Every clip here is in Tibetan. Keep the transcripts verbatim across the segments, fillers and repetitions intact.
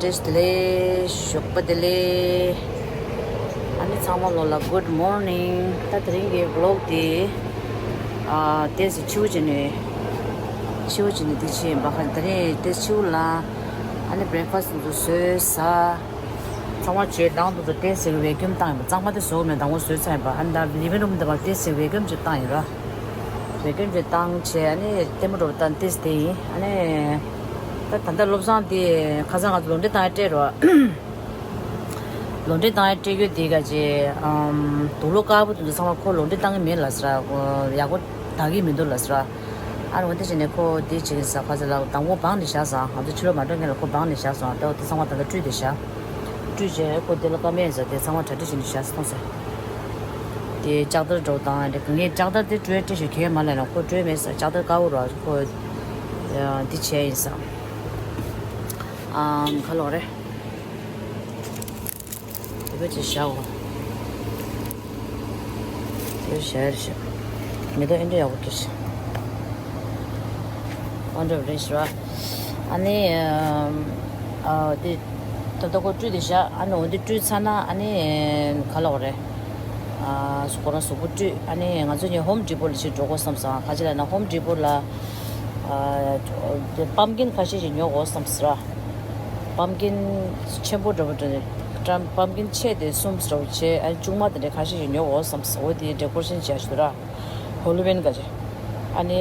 བཀྲ་ཤིས་བདེ་ལེགས། ཞོགས་པ་བདེ་ལེགས། ཨ་ནི་ཚང་མ་ལོ་ལ་good morning། ད་དེ་རིང་གི་vlog་དེ། ཨ་ཏོག་ཙམ་ཕྱི་པོ་བྱས་ནས། ཕྱི་པོ་བྱས་ནས་དེ་བྱས་ཡིན་པ། ཁ་དེ་རིང་ཏོག་ཙམ་ཕྱི་པོ་ལ། ཨ་ནི་breakfast་དེ་ཚོ་བཟོས་ཟ། ཚང་མ་བྱས་ནས་དེ་ཚོ་ཏོག་ཙམ་vacuum་བཏང་ཡིན་པ། གཙང་མ་དེ་བཟོ་མེད། དང་པོ་བཟོས་ཚར་ཡིན་པ། ཨ་ནི་ད་living room་དེ་བར་ཏོག་ཙམ་vacuum་ཅིག་བཏང་ཡིན་ར། vacuum་ཅིག་བཏང་བྱས། ཨ་ནི་ལྟད་མོ་འདྲ་པོ་བལྟས་ཏོག་ཙམ་དེ་ཡིན། ཨ་ནི་ད་ད་ལྟ་བློ་བཟང་དེ་ཁ་སང་ང་ཚོ་ལོ་འདྲི་བཏང་ཡ་སྤྲད་རོགས། ལོ་འདྲི་བཏང་ཡ་སྤྲད་རྒྱུ་དེ་ག་ཅེ། ཨམ། དུག་ལོག་དཀར་པོ་དེ་ཚོ་ཚང་མ་ཁོ་ལོ་འདྲི་བཏང་གི་མེད་ལབ་ཟེར། ཡག་པོ་ལྟ་གི་མི་འདུག་ལབ་ཟེར། ཨ་ནི་འོ་དེ་བྱས་ནས་ཁོ་དེ་བྱེད་ཀྱི་ཟེར། ཁ་ཟེར་ལ་དང་པོ་སྦངས་ནས་བཞག་ཟེར། ང་ཚོ་ཕྱི་ལོགས་མ་འགྲོ་སྔོན་ལ་ཁོ་སྦངས་ནས་བཞག་སོང་། ད་འོ་དེ་ཚང་མ་ད་ལྟ་བཀྲུས་ཏེ་བཞག་བཀྲུས་བྱས་ཁོ་དེ་ལ་ཀ་མེད་ཟེར། དེ་ཚང་མ་གྲ་སྒྲིག་བྱས་ནས་བཞག་སོང་ཟེར། དེ་ལྕགས་དར་འདྲ་པོ་དང་དེ་ག་ངས་ལྕགས་དར་དེ་བཀྲུས་སྤྲད་ཞོར་གས་མ་ལས་ན་ཁོ་བཀྲུས་མེད་ཟེར། ལྕགས་དར་དཀར་པོ་ར་ཁོ་འདི་བྱས་ཡིན་ཟེར། ཨམ། ག་ལབ་དགོས་རེད། དེ་ག་ཅིག་བཞག་འོ། དེ་བཞག་རེད་བཞག་མེ་ཏོག་ཨེ་འདྲ་ཡག་པོ་སྐྱེས་ཤག་ཨ་འདྲ་རེད་ཤག་ཨ་ནི། ཨ། དེ་ད་ལྟ་ཁོ་བཀྲུས་ཏེ་བཞག་ཨ་ནི་འོ་དེ་བཀྲུས་ཚར་ན་ཨ་ནི་ག་ལབ་དགོས་རེད། ཨ། ཁོ་རང་གཟུགས་པོ་བཀྲུས། ཨ་ནི་ང་ཚོ་གཉིས་Home Depot་ལ་ཞིག་འགྲོ་དགོས་བསམ་སོང་། ག་ཅི་ལབ་ན་Home Depot་ལ། ཨ། དེ་pumpkin་ཁ་ཤས་ཤིག་ཉོ་དགོས་བསམ་སོང་ར། pumpkin་ཆེན་པོ་འདྲ་པོ་འདྲ། pumpkin་ཆེ་དེ་གསུམ་འདྲ་པོ་བྱས། ཨ་ནི་ཆུང་མ་དེ་འདྲ་ཁ་ཤས་ཤིག་ཉོ་དགོས་བསམ་སོང་། འོ་དེ་decoration་བྱས་ཞིག་འདུག་ར། Halloween་ག་ཅེ། ཨ་ནི།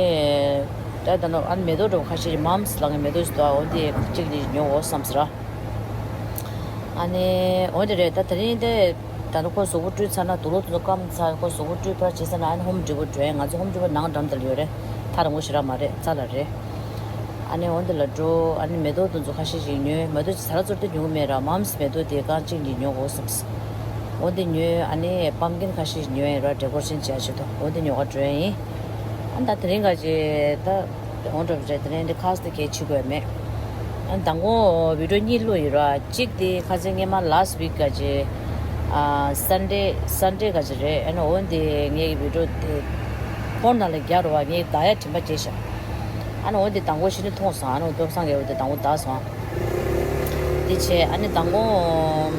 ད་ད་ནོ་ཨ་ནི་མེ་ཏོག་འདྲ་པོ་ཁ་ཤས་ཤིག་mumps་ལབ་མཁན་མེ་ཏོག་ཞིག་འདུག་ཨ་འོ་དེ་གཅིག་གཉིས་ཉོ་དགོས་བསམ་སོང་ར། ཨ་ནི་འོ་དེ་རེད། ད་དེ་རིང་དེ་ད་ནི་ཁོ་གཟུགས་པོ་བཀྲུས་ཚར་ན་དུག་ལོག་དེ་ཚོ་སྐམ་ཚར། ཁོ་གཟུགས་པོ་བཀྲུས་ཕར་བྱས་ཚར་ན་ཨ་ནི་Home Depot་འགྲོ་ཡིན། ང་ཚོ་Home Depot་ནང་འགྲམ་དེ་ལ་ཡོད་རེད། ཐག་རིང་པོ་ཞེ་དྲག་མ་རེད། རྩ་ལ་རེད། ཨ་ནི་འོ་དེ་ལ་འགྲོ། ཨ་ནི་མེ་ཏོག་དེ་ཚོ་ཁ་ཤས་ཤིག་ཉོས། མེ་ཏོག་ཅིག་ད་ལ་ཚོར་དེ་ཉོ་གི་མེད་ར། mumps་མེ་ཏོག་དེ་རྐང་གཅིག་གཉིས་ཉོ་དགོས་བསམ་སོང་། འོ་དེ་ཉོས། ཨ་ནི་pumpkin་ཁ་ཤས་ཤིག་ཉོས་ཡིན་ར། decoration་བྱས་ཞིག་འདུག་འོ་དེ་ཉོ་ག་འགྲོ་ཡིན། ཨ་ནི་ད་དེ་རིང་ག་ཅེ་ད། འོ་འདྲ་པོ་རེད། དེ་རིང་འདི་ཁ་སང་དེ་གས་བྱེད་དགོས་མེད། ཨ་མདང་དགོང་video་གཉིས་བླུགས་ཡིན་ར། གཅིག་དེ་ཁ་སང་སྔོན་མ་last week་ག་ཅེ། ཨ། Sunday Sunday་ག་ཅེ་རེད། ཨ་ནི་འོ་འདི་ངའི་video་དེ་phone་ནང་ལ་རྒྱག་རོགས། ངས་བདག་ཡ་དྲན་པ་བརྗེད་ཤག་ཨ་ནི་འོ་འདི་མདང་དགོང་ཕྱི་ནས་མཐོང་སོང་། ཨ་ནི་སྟོབས་བཟང་གིས་འོ་འདི་མདང་དགོང་བདག་སོང་། དེ་བྱས་ཨ་ནི་མདང་དགོང་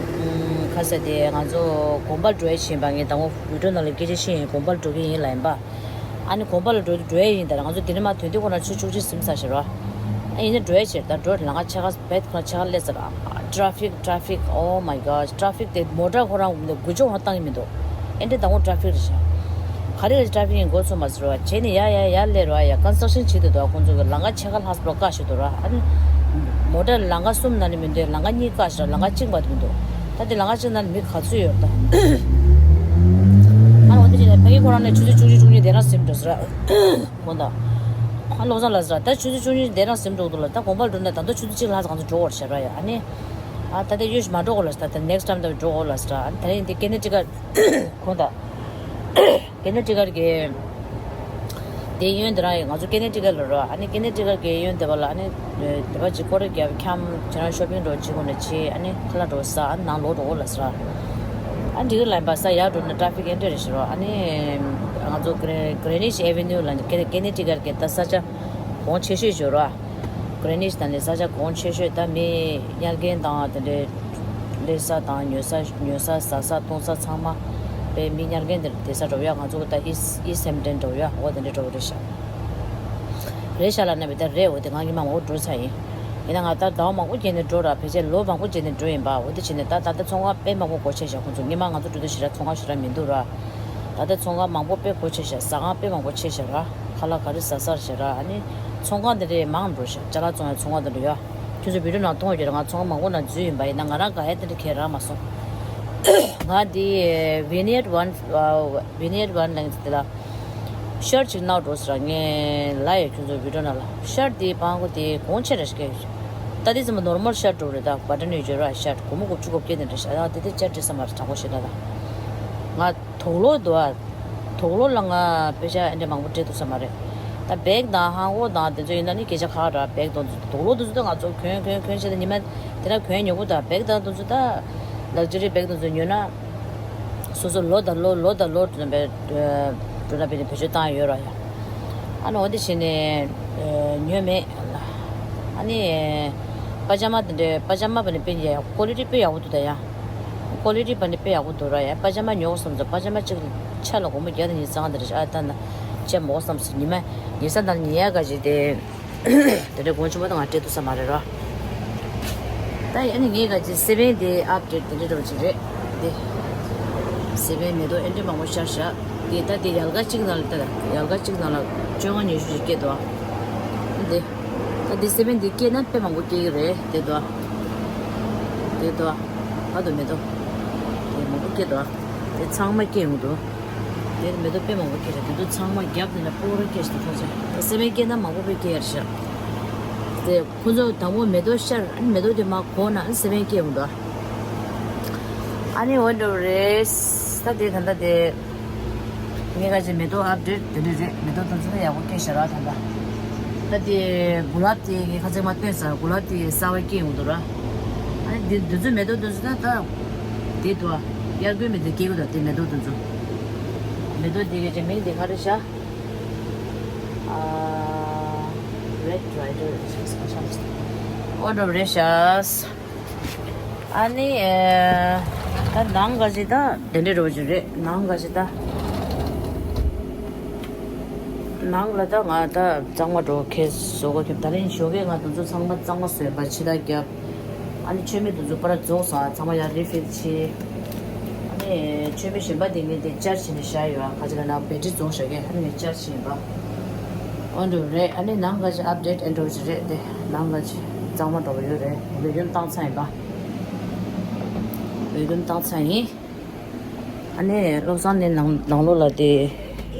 ཁ་སང་དེ་ང་ཚོ་དགོན་པར་འགྲོ་ཡ་བྱེད་ཡིན་པ། ངས་མདང་དགོང་video་ནང་ལ་སྐད་ཆ་བཤད་ཡིན། དགོན་པར་འགྲོ་གི་ཡིན་ལབ་ཡིན་པ། ཨ་ནི་དགོན་པ་ལ་འགྲོ་འགྲོ་ཡ་ཡིན། ད་ང་ཚོ་དེ་ནས་མར་ཐོན་དུས་ཁོ་རང་ཆུ་ཚོད་བཅུ་གཅིག་ཟིན་ཚར་ཤག་ར། ཨ་ཡིན་ན་འགྲོ་ཡ་ཆེར་ད་འགྲོ། ལམ་ཁ་ཕྱེད་ཀ་བེད་ཁོ་རང་ཕྱེད་ཀ་སླེབས་ཚར། ཨ། traffic traffic oh my god traffic་དེ་མོ་ཊ་ཁོ་རང་འགུལ་སྐྱོད་ཁོ་རང་བཏང་གི་མི་འདུག་ཨེ་འདྲ་དང་པོ་traffic་རེད་ཤག་ག་རེ་traffic་ཡིན་མགོ་ཚོས་མ་ཚོར་བ་བྱས་ནས་ཡར་ཡར་ཡར་སླེབས་ར། ཡ་construction་བྱེད་དུ་འདུག་ཁོང་ཚོ་གི་ལམ་ཁ་ཕྱེད་ཀ་ལྷག་པོ་བཀག་བཞག་འདུག་ར། ཨ་ནི་མོ་ཊ་ལམ་ཁ་གསུམ་ནང་ནས་མི་འདུག་ལམ་ཁ་གཉིས་བཀག་བཞག་ལམ་ཁ་གཅིག་མ་གཏོགས་མི་འདུག་ད་དེ་ལམ་ཁ་གཅིག་ནང་ནས་མི་ག་ཚོད་ཡོད་ད། ཨ་ནི་འོ་དེ་བྱས་ནས་ཕ་གི་ཁོ་རང་ནས་ཆུ་ཚོད་བཅུ་གཅིག་བཅུ་གཉིས་དེ་རང་ཟིན་འགྲོ་ཟེར་ར། དགོངས་དག་ཨ་བློ་བཟང་ལགས་ཟེར། ད་ཆུ་ཚོད་བཅུ་གཉིས་འདི་རང་ཟིན་འགྲོ་འདུག་ལ། ད་དགོན་པར་འགྲོ་ན་ད་དུང་ཆུ་ཚོད་གཅིག་ལྷག་ཙམ་ང་ཚོ་འགྲོ་དགོས་རེད་ཟེར་ར་ཡ། ཨ་ནི། ཨ་ད་ལྟ་ཡོད་ཞིག་མ་འགྲོ་དགོས་ལ་ཟེར། ད་next time་ད་འགྲོ་དགོས་ལ་ཟེར། ཨ་ནི་ད་རིང་འདི་ཀེ་ནེ་ཊི་ཀཊ། དགོངས་དག་ཀེ་ནེ་ཊི་ཀཊ་གི་དེ་གཡོན་དེ་རང་ཡིན། ང་ཚོ་ཀེ་ནེ་ཊི་ཀཊ་ལ་ར། ཨ་ནི་ཀེ་ནེ་ཊི་ཀཊ་གི་གཡོན་དེ་པ་ལ་ཨ་ནི་དེ་པ་ཅིག་སྐོར་ར་རྒྱབ་འཁྱམ་ཁྱེད་རང་shopping་འགྲོ་བྱེད་དགོས་ན་བྱེད། ཨ་ནི་ཁ་ལག་འགྲོ་ཟ། ཨ་ནི་ནང་ལོག་འགྲོ་དགོས་ལ་ཟེར། ཨ་འདི་གི་ལན་པ་ས་ཡར་འགྲོ་ན་traffic་ཨེ་འདྲ་རེད་ཟེར་རོ། ཨ་ནི་ང་ཚོ་Gre- Greenwich Avenue་ལ་ཀེ་ཀེ་ནེ་ཊི་ཀཊ་གི་ད་ས་ཆ་གོང་ཆེ་ཤོས་ཡོད་ར། Greenwich་དང་ནི་ས་ཆ་གོང་ཆེ་ཤོས། ད་མི་ཉར་མཁན་དང་དེ་འདྲའི་སླེབས་ས་དང་ཉོ་ས་ཉོ་ས་ཟ་ས་འཐུང་ས་ཚང་མ་དཔེ་མི་ཉར་མཁན་དེ་བསྡད་ས་འགྲོ་ཡ། ང་ཚོ་ད་East East Hampton་འགྲོ་ཡ། འོ་དེ་འདྲ་འགྲོ་རེད་ཤག་རེད་ཤག་ལ་ན་བི་ད་རེད། འོ་དེ་ང་ཉི་མ་མང་པོ་འགྲོ་ཚར་ཡིན། ཡིན་ན་ང་ད་ཟླ་བ་མང་པོ་རྗེས་ནས་འགྲོ་ར། ཕལ་ཆེར་ལོ་མང་པོ་རྗེས་ནས་འགྲོ་ཡིན་པ། འོ་དེ་བྱས་ནས་ད་ད་ལྟ་ཚོང་ཁང་དཔེ་མང་པོ་སྒོ་ཕྱེ་ཤག་ཁོང་ཚོ་སྔོན་མ་ང་ཚོ་འགྲོ་དུས་ཞེ་དྲག་ཚོང་ཁང་ཞེ་དྲག་མི་འདུག་ར། ད་ལྟ་ཚོང་ཁང་མང་པོ་དཔེ་སྒོ་ཕྱེ་ཤག་ཟ་ཁང་དཔེ་མང་པོ་ཕྱེ་ཤག་ར། ཁ་ལག་ག་རེ་ཟ་ཟ་ཞེ་དྲག་ཨ་ནི་ཚོང་ཁང་དེ་འདྲས་མང་འགྲོ་ཤག་ཅ་ལག་བཙོང་ཡ་ཚོང་ཁང་དེ་འདྲ་ཡོད། ཁྱོད་ཚོ་བི་ཌིའོ་ནང་མཐོང་ཡོད་རེད། ང་ཚོང་ཁང་མང་པོ་ནང་འཛུལ་ཡིན་པ། ཡིན་ན་ང་རང་ག་ཡ་དེ་འདྲ་གས་རག་མ་སོང་། ང་འདི་Vineyard One Vineyard One་ལ་དེ་ལ་ཤར་ཅིག་ནག་འགྲོ་ཟེར། ངས་ལབ་ཡོད་ཁྱོད་ཚོ་བི་ཌིའོ་ནང་ལ། ཤར་དེ་པང་གོ་དེ་གོང་ཆེ་ར་ཞིག་གས་ཡོད། ད་དེ་ཚང་མ་normal་ཤར་འགྲོ་རེད། ད་བ་ཏྲ་ནི་ཡོད་ར། ཤར་སྒོར་མོ་དགུ་བཅུ་གོ་བརྒྱད་དེ་འདྲ་ཤར། ད་དེ་དེ་ཅར་བྲིས་ས་མ་རེད། དྲང་པོ་བཤད་ན་ད་ང་དུག་ལོག་འདུག་ཨ། དུག་ལོག་ལ་ང་དཔེ་ཆ་ཨེ་འདྲ་མང་པོ་སྤྲད་ཐུབ་ས་མ་རེད། ད་བེག་དང་ཧང་གོ་དང་དེ་ཚོ་ཡིན་ན་ནི་སྐད་ཆ་ཁག་ར། བེག་དང་དུག་ལོག་དེ་ཚོ་ད་ང་ཚོ་གྱོན་གྱོན་གྱོན་བྱས་ད་ཉི་མ་དེ་འདྲ་གྱོན་ཉོ་གི་ད། བེག་དང་དེ་ཚོ་ད་luxury་བེག་དེ་ཚོ་ཉོས་ན་སོ་སོ་ལོ་དང་ལོ་ལོ་དང་ལོ་འགྲོ་ན་བེད་འགྲོ་ན་བེད་ནས་བེད་སྤྱོད་བཏང་ཡོད་ར་ཡ། ཨ་ནི་འོ་དེ་བྱས་ནས་ཉོས་མེད། ཨ་ནི་ པ་ཇ་མ་དེ་འདྲའི་པ་ཇ་མ་བ་ནི་དཔེ་ཡ་ཀོ་ལི་ཊི་དཔེ་ཡག་པོ་འདུག་ད་ཡ། ཀོ་ལི་ཊི་བ་ནི་དཔེ་ཡག་པོ་འདུག་ར་ཡ། པ་ཇ་མ་ཉོ་དགོས་བསམ་སོང་། པ་ཇ་མ་གཅིག་ཆ་ལ་སྒོར་མོ་བརྒྱ་དང་ཉི་ཤུ་རྩ་ལྔ་དེ་རེད་ཤག་ཨ་ད་ན་ཆེ་མོ་བསམ་སོང་། ཉི་མ་ཉི་ཤུ་རྩ་ལྔ་ཉི་ཡ་ག་ཅིག་དེ། དེ་འདྲའི་གོང་ཆེན་པོ་དང་ང་སྤྲད་ཐུབ་ས་མ་རེད་ར། ད་ཡ་ནི་ངས་ག་ཅིག་སེ་བན་དེ་ཨབ་ཌེཊ་དེ་འདྲ་འདྲ་བོ་ཅིག་རེད་དེ། སེ་བན་མེ་ཏོག་ཨེ་འདྲ་མང་པོ་ཤར་ཤག་དེ་ད་དེ་ཡལ་ག་གཅིག་ནང་ལ་ད་ཡལ་ག་གཅིག་ནང་ལ་བཅོ་ལྔ་ཉི་ཤུ་ཞིག་སྐྱེས་འདུག་ཨ། དེ། ད་འདི་སེ་བན་འདི་སྐྱེས་ན་དཔེ་མང་པོ་སྐྱེ་གི་རེད་དེ་དོ། དེ་དོ། ཨ་དོ་མེ་ཏོག་དེ་མང་པོ་སྐྱེ་དོ། དེ་ཚང་མ་སྐྱེ་ཡོང་དོ། དེ་མེ་ཏོག་དཔེ་མང་པོ་སྐྱེ་རེད། དེ་ཚོ་ཚང་མ་རྒྱབ་དེ་ལ་སྤོ་ར་སྐྱེ་ཞིག་ཐོག་ཆེ། དེ་སེ་བན་སྐྱེས་ན་མང་པོ་དཔེ་སྐྱེ་ཡར་ཤག་དེ་ཁོ་ཚོ་དང་པོ་མེ་ཏོག་ཤར། ཨ་ནི་མེ་ཏོག་དེ་མ་གོ་ན་ཨ་ནི་སེ་བན་སྐྱེ་ཡོང་དོ། ཨ་ནི་འོ་འདྲ་རེད། ད་དེ་ད་ལྟ་དེ། ངས་ཁ་ཅིག་མེ་ཏོག་ཨབ་ཌེཊ་དེ་འདྲ་རེད། མེ་ཏོག་དེ་ཚོ་ད་ཡག་པོ་སྐྱེས་ཤག་ར་ད་ལྟ། ད་དེ་གུ་ལབ་དེ་ངས་ཁ་ཅིག་མ་སྟོན་ས། གུ་ལབ་དེ་གསར་པ་སྐྱེས་ཡོང་འདུག་ར། ཨ་ནི་དེ་དེ་ཚོ་མེ་ཏོག་དེ་ཚོ་ད་ད། དེ་དུ་ཨ། དབྱར་དགུན་མེ་ཏོག་སྐྱེ་གི་འདུག་དེ་མེ་ཏོག་དེ་ཚོ། མེ་ཏོག་དེ་ག་ཅིག་མིང་དེ་ག་རེ་ཤག་ཨ། རེཌ་རའི་ཌར་རེད་ཤག་འོ་འདྲ་རེད་ཤག་ཨ་ནི། ཨེ། ད་ནང་ག་ཅིག་ད་དེ་འདྲ་འདྲ་བོ་ཅིག་རེད། ནང་ག་ཅིག་ད། ནང་ལ་ད་ང་ད་གཙང་མ་འགྲོ་ཁེ་བཟོ་གོ་ཁེ། ད་རིང་ཞོགས་ཀས་ང་དེ་ཚོ་ཚང་མ་གཙང་མ་བཟོས་པ་ཕྱི་ད་རྒྱབ། ཨ་ནི་མཆོད་མེ་དེ་ཚོ་པར་རྫོགས་སོང་། ཚང་མ་ཡར་རི་ཕིལ་བྱས། ཨ་ནི་མཆོད་མེ་གཞན་པ་དེ་ངས་དེ་ཅར་བྱས་ནས་བཞག་ཡོད། ཨ་ཁ་ཅིག་ལ་ན་བེ་ཊི་རི་རྫོགས་བཞག་གས། ཨ་ནི་ངས་ཅར་བྱས་ཡིན་པ། འོ་འདྲ་རེད། ཨ་ནི་ནང་ག་ཅིག་ཨབ་ཌེཊ་ཨེ་འདྲ་བོ་ཅིག་རེད་དེ། ནང་ག་ཅིག་གཙང་མ་འདྲ་བོ་ཡོད་རེད། བེ་ཀུམ་བཏང་ཚར་ཡིན་པ། བེ་ཀུམ་བཏང་ཚར་ཡིན། ཨ་ནི་བློ་བཟང་ནི་ནང་ནང་ལོགས་ལ་དེ་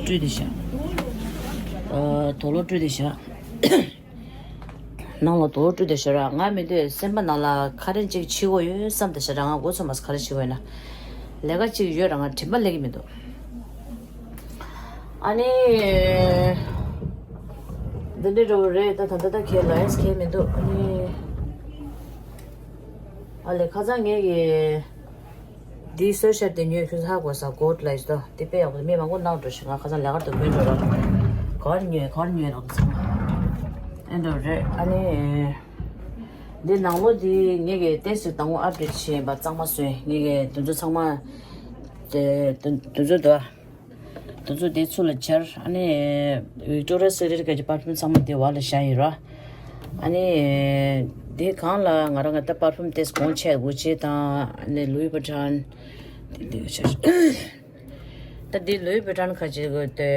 བཀྲུས་ཏེ་བཞག་ཨ། དུག་ལོག་བཀྲུས་ཏེ་བཞག་ནང་ལ་དུག་ལོག་བཀྲུས་ཏེ་བཞག་ར། ང་མི་འདོད་སེམས་པ་ནང་ལ་ཁ་རེ་ཅིག་འཆི་གི་ཡོད་བསམ་ཏེ་བཞག་ར། ང་མགོ་ཚོས་མ་སོང་ཁ་རེ་འཆི་གི་ཡོད་ན། ལས་ཀ་ཅིག་ཡོད་ར། ང་དྲན་པ་སླེབས་ཀྱི་མི་འདུག་ཨ་ནི། འདི་འདྲ་འདྲ་བོ་རེད། ད་ད་ད་ད་ཁྱེད་ལ་ཨེ་སི་ཁྱེད་མི་འདུག་ཨ་ནི། ཨ་ལས་ཁ་སང་ངས་ཀྱི། འདིའི་སོ་ཤར་དེ་ཉོས་ཁྱོད་ཧ་གོ་ས་གོ་ལ་ཡིས་ཏོ། དེ་དཔེ་ཡག་པོ་མི་མང་པོ་གནང་འགྲོ་ཞིག་ང་ཁ་སང་ལས་ཀར་དུ་དགོས་འགྲོ་ར། ག་བར་ཉོས་ག་བར་ཉོས་ལགས་སོང་། ཨེ་འགྲོ་རེད། ཨ་ནི། འདི་ནང་ལོགས་འདི་ངེད་ཀྱི་ཏེས་སི་དང་པོ་ཨབ་ཌེཊ་བྱས་པ་གཙང་མ་བཟོས། ངེད་ཀྱི་དུ་ཚོ་ཚང་མ། དེ་དུ་དུ་ཚོ་དོ། དུ་ཚོ་དེ་ཚུར་ལ་སྦྱར། ཨ་ནི། ཝིག་ཊོ་རི་ཡ་སི་ཀི་རེཊ་གི་པར་ཕིའུམ་ཚང་མ་དེ་བར་ལ་བཞག་ཡིན་ར། ཨ་ནི། དེ་གང་ལ་ང་རང་གི་ད་པར་ཕིའུམ་ཏེས་གོང་ཆེ་གུ་ཅི་དང་ཨ་ནི་ལུའི་བུ་ཊོན། དེ་དེ་ཆ། ད་འདི་ལུའི་བུ་ཊོན་ཁ་ཅིག་གི་དེ་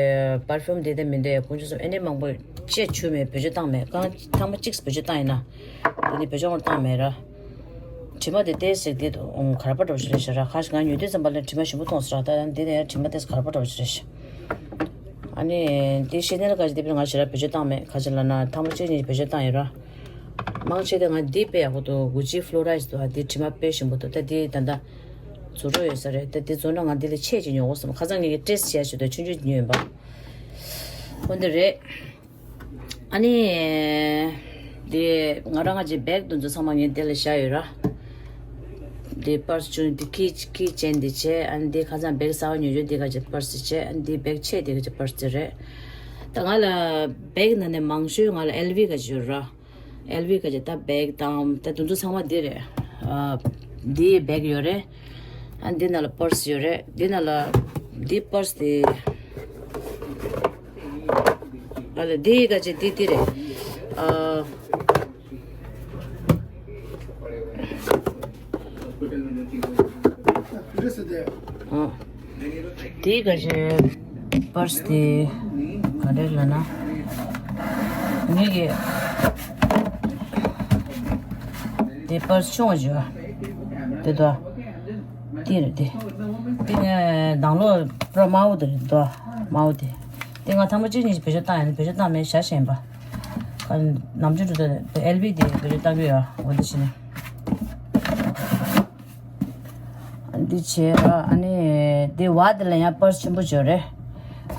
པར་ཕིའུམ་དེ་དེ་མི་འདུག་དཀོན་མཆོག་གསུམ། ཨེ་འདྲ་མང་པོ་ཅེས་ཆུ་མེད་བེད་སྤྱོད་བཏང་མེད། གང་ཐེངས་མ་གཅིག་བེད་སྤྱོད་བཏང་ཡིན་ན། དེ་ནི་བེད་སྤྱོད་བཏང་མེད་ར། དྲི་མ་དེ་ཏོག་ཙམ་དེ་ཨོམ་གར་པ་འདྲ་བོ་ཞིག་རེད་ཤག་ར། ཁ་ཤས་ང་ཉོ་དུས་ཙམ་པ་ལ་དྲི་མ་ཞིམ་པོ་མཐོང་སོང་ར། ད་འདི་ནི་དྲི་མ་ཏོག་ཙམ་གར་པ་འདྲ་བོ་ཞིག་རེད་ཤག་ཨ་ནི་འདི་ཤེ་ནེལ་ག་ཅིག་དེ་དཔེར་ང་ཞེ་དྲག་བེད་སྤྱོད་བཏང་མེད། ག་ཅིག་ལབ་ན་ཐེངས་མ་གཅིག་གཉིས་བེད་སྤྱོད་བཏང་ཡོད་ར། མང་ཆེ་དེ་ང་འདི་དཔེ་ཡག་པོ་འདུག་གུ་ཅི་ཕློ་ར་ཡིས་འདུག་ཨ་འདི་དྲི་མ་དཔེ་ཞིམ་པོ་འདུག་ད་འདི་ད་ལྟ་རྫུ་འཕྲུལ་ཡོད་ས་རེད། ད་འདི་རྫུ་ན་ང་འདི་ལས་ཆེ་ཅིག་ཉོ་དགོས་བསམ། ཁ་སང་ངེད་ཀྱིས་ཏེས་བྱས་བྱས་དུས་ཆུང་ཆུང་ཉོས་ཡིན་པ། འོ་འདི་རེད། ཨ་ནི། དེ་ང་རང་ང་ཅིག་བེག་དེ་ཚོ་ཚང་མ་ངས་དེ་ལ་བཞག་ཡོད་ར། དེ་པར་སི་ཆུང་དེ་ཀི་ཀི་ཅན་དེ་བྱས། ཨ་ནི་དེ་ཁ་སང་བེག་གསར་པ་ཉོས་ཡོད་དེ་ག་ཅིག་པར་སི་བྱས། ཨ་ནི་དེ་བེག་ཆེ་དེ་ག་ཅིག་པར་སི་རེད། ད་ང་ལ་བེག་ནང་ནས་མང་ཤོས་ང་ལ་ཨེལ་ཝི་ག་ཅིག་ཡོད་ར། ཨེལ་ཝི་ག་ཅིག་ད་བེག་དང་ད་དེ་ཚོ་ཚང་མ་དེ་རེད། ཨ། དེ་བེག་ཡོད་རེད། ཨ་ནི་དེ་ནང་ལ་པར་སི་ཡོད་རེད། དེ་ནང་ལ་དེ་པར་སི་དེ། ཨ་ལ་དེ་ག་ཅིག་དེ་དེ་རེད། ཨ། ཨ། དེ་ག་ཅིག་པར་སི་དེ་ག་རེ་ལབ་ན། ངེད་ཀྱི་དེ་པར་སི་ཆུང་བ་ཅིག་ཡོད། དེ་དོ། དེ་རེད་དེ། དེ་ངས་ནང་ལོགས་པུ་ར་དམར་པོ་དེ་རེད་དོ། དམར་པོ་དེ། དེ་ང་ཐེངས་མ་གཅིག་གཉིས་བེད་སྤྱོད་བཏང་ཡིན། བེད་སྤྱོད་བཏང་མེད་བཞག་བཞག་ཡིན་པ། ཨ་ནམ་རྒྱུན་དུ་ཨེལ་ཝི་དེ་བེད་སྤྱོད་བཏང་གི་ཡོད། འོ་དེ་བྱས་ནས། འདི་བྱས་ར། ཨ་ནི་འདི་བ་དེ་ལ་ཡང་པར་སི་ཆེན་པོ་ཅིག་ཡོད་རེད།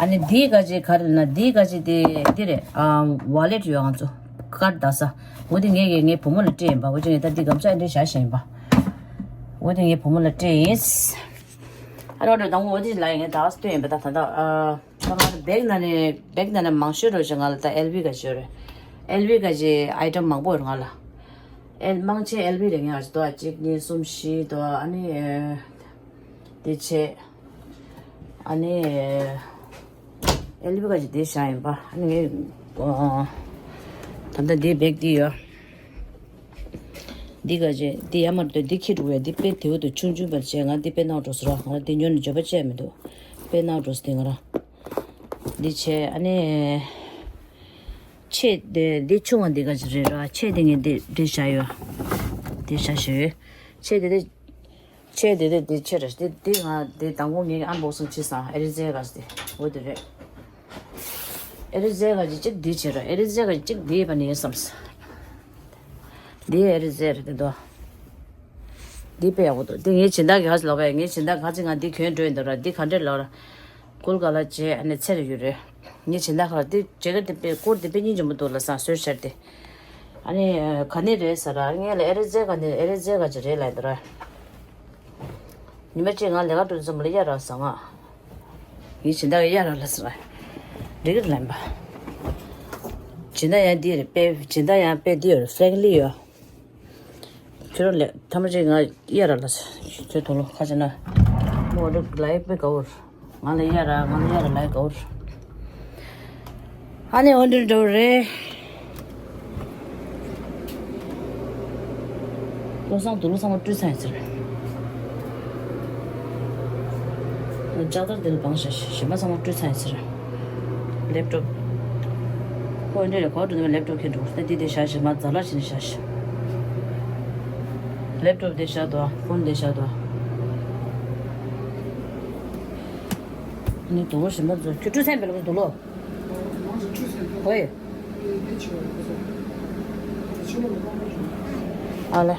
ཨ་ནི་འདི་ག་ཅིག་ག་རེ་ལབ་ན། འདི་ག་ཅིག་དེ་འདི་རེད། ཨ། ཝ་ལེཊ་ཡོད་ང་ཚོ་ཀར་ཌི་བསྡད་ས། འོ་དེ་ངས་ངའི་བུ་མོ་ལ་སྤྲད་ཡིན་པ། འོ་ཅིག་ངས་ད་འདི་སྒམ་ཆ་འདི་བཞག་བཞག་ཡིན་པ། འོ་དེ་ངའི་བུ་མོ་ལ་སྤྲད་ཡིན། ཨ་རོ་རོ་དང་འོ་དེ་ལ་ཡིན་ངས་ད་སྟོན་ཡིན་པ། ད་ད་ད་ཨ། ད་ང་ལ་བེག་ནང་ནས་བེག་ནང་ནས་མང་ཤོས་རོ་ཞིག་ང་ལ་ད་ཨེལ་ཝི་ག་ཅིག་ཡོད་རེད། ཨེལ་ཝི་ག་ཅིག་ཨའི་ཊེམ་མང་པོ་ཡོད་རེད་ང་ལ། ཨེལ་མང་ཆེ་ཨེལ་བི་རེད། ངས་ཨ་ཅི་དོ་གཅིག་གཉིས་གསུམ་བཞི་དོ། ཨ་ནི་དེ་བྱས། ཨ་ནི་ཨེལ་བི་ག་ཅིག་དེ་བཞག་ཡིན་པ། ཨ་ནི་ངས་ད་ལྟ་དེ་བེག་དེ་ཡོད། འདི་ག་ཅེ་འདི་ཡར་མར་འདོད་འདི་ཁྱི་འགྲོ་བས། འདི་དཔེ་དེའུ་དུ་ཆུང་ཆུང་བར་བྱས། ང་འདི་དཔེ་ནག་འགྲོ་ཟེར་ར། ང་འདི་ཉོ་ནས་འཇོན་པ་བྱས་མི་འདུག་དཔེ་ནག་འགྲོ་ཟེར་འདི་ང་ར། འདི་བྱས་ཨ་ནི་ཆེ་འདི་འདི་ཆུང་བ་འདི་ག་ཅི་རེད་ར། ཆེ་འདི་ངས་འདི་འདི་བྱ་ཡོད། འདི་བྱ་ཞུ་ཡོད། ཆེ་འདི་འདི་ཆེ་འདི་འདི་འདི་ཆེ་ར། འདི་འདི་ང་འདི་དང་པོ་ངས་ཨན་བོག་སིང་བྱས་སང་ཨེ་རི་ཛེ་ག་ཟེར་འོ་འདི་རེད། ཨེ་རི་ཟེ་ག་ཅིག་གཅིག་འདི་བྱེད་ར། ཨེ་རི་ཟེ་ག་ཅིག་འདི་ཡིན་པ་ནི་ཡིན་བསམས། འདི་ཨེ་རི་ཟེ་རེད་དེ་དོ། འདི་དཔེ་ཡག་པོ་འདུག་འདི་ངའི་སྦྱིན་བདག་གི་ཧ་ཅི་ལོག་པས། ངའི་སྦྱིན་བདག་ག་ཅིག་ང་འདི་གྱོན་འགྲོ་ཡིན་འདུག་ར། འདི་ག་འདྲས་ལོག་ར། ཀུལ་ག་ལ་བྱས་ཨ་ནི་ཚེ་རེ་ཡོད་རེད། ངའི་སྦྱིན་བདག་ག་ར་འདི་ཇེ་ཀེ་ཊི་དེ་དཔེ་སྐོར་དེ་དཔེ་སྙིང་རྗེ་མོ་འདུག་ལ་སང་བཟོས་ཤར་དེ། ཨ་ནི་ག་ནས་རེད་ཟེར་ར། ངས་ལ་ཨེ་རི་ཟེ་ག་ནས་ཨེ་རི་ཟེ་ག་ཅིག་རེད་ལ་ཡིན་འདུག་ར། ཉི་མ་གཅིག་ང་ལས་ཀ་འགྲོ་དུས་ཙམ་པ་ལ་གཡར་ར་ཟེར་ང་། ངའི་སྦྱིན་བདག་གིས་གཡར་ར་ལ་ཟེར། འགྲིག་གི་ལན་པ། སྦྱིན་བདག་ཡང་འདི་རེད་པས། སྦྱིན་བདག་ཡང་པས་འདི་ཡོད་རེད། ཧྥེ་རེང་ལི་ཡོད། ཁྱོད་རང་ལས་ཐ་མ་གཅིག་ང་གཡར་ར་ལ་ཟེར། ཁྱོད་དོ་ལོ་ཁ་ཆེ་ན། མོ་རེ་ལ་ཡི་པས་ག་བོར། ང་ལ་གཡར་ར་ང་ལ་གཡར་ར་ལ་ཡི་ག་བོར། ཨ་ནི་འོ་འདྲ་འདྲ་བོ་རེད། བློ་བཟང་དུ་བློ་བཟང་བ་སྤྲུལ་ཚར་ཡིན་ཟེར། ལྕགས་ཐར་དེ་ལ་བང་ཞིག་གཞན་པ་ཚང་མ་སྤྲུལ་ཚར་ཡིན་ཟེར། ལེབ་ཀྲོབ། ཁོ་འདྲ་རེ་གོ་འགྲོ་ནས་ལེབ་ཀྲོབ་ཁྱེར་འགྲོ་ད་འདི་དེ་བཞག་ཞིག་མ་ཛ་ལ་བྱས་ནས་བཞག་ཞིག་ལེབ་ཀྲོབ་དེ་བཞག་དོ། ཕོན་དེ་བཞག་དོ། ནི་དུ་བོ་གཞན་པ་ཚོ་ཁྱོད་སྤྲུལ་ཚར་ཡིན་པས་ལ་དུ་ལོ། ཧོ་ཡེ། ཨ་ལེ།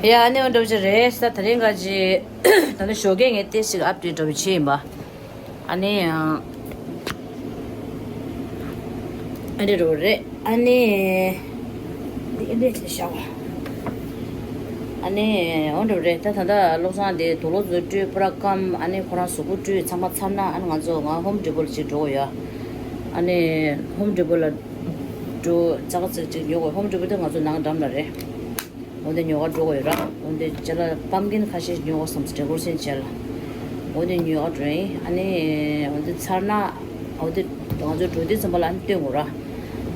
ཡ་ཨ་ནི་འོ་འདྲ་བོ་ཅིག་རེད་ས། དེ་རིང་ག་ཅི་ད་ནི་ཞོགས་ཀས་ངས་ཏོག་ཙམ་ཨབ་ཌེཊ་འདྲ་བོ་བྱས་ཡིན་པ། ཨ་ནི་ཡང་ཨ་འདྲ་འདྲ་བོ་རེད། ཨ་ནི་འདི་འདྲ་ཞིག་བཞག་ཨ་ནི་འོ་འདྲ་བོ་རེད། ད་ད་ལྟ་བློ་བཟང་དེ་དུག་ལོག་ཚོ་སྤྲུལ་པུ་ར་སྐམ། ཨ་ནི་ཁོ་རང་གཟུགས་པོ་བཀྲུས་ཚང་མ་ཚར་ན་ཨ་ནི་ང་ཚོ་ང་ཧོམ་ཌི་པོ་ལ་ཅིག་འགྲོ་གི་ཡོད། ཨ་ནི་ཧོམ་ཌི་པོ་ལ་འགྲོ་ཙག་ཙིག་ཅིག་ཉོ་དགོས། ཧོམ་ཌི་པོ་དེ་ང་ཚོ་ནང་འགྲམ་ལ་རེད། འོ་དེ་ཉོ་ག་འགྲོ་དགོས་ཡོད་ར། འོ་དེ་ཅ་ལག་པམ་ཀིན་ཁ་ཤས་ཉོ་དགོས་བསམ་སོང་། ཌེ་ཀོ་རེ་ཤན་བྱས་ལ། འོ་དེ་ཉོ་ག་འགྲོ་ཡིན། ཨ་ནི་འོ་དེ་ཚར་ན་འོ་དེ་ང་ཚོ་འགྲོ་དུས་ཙམ་པ་ལ་ཨ་ནི་སྟོན་དགོས་ར།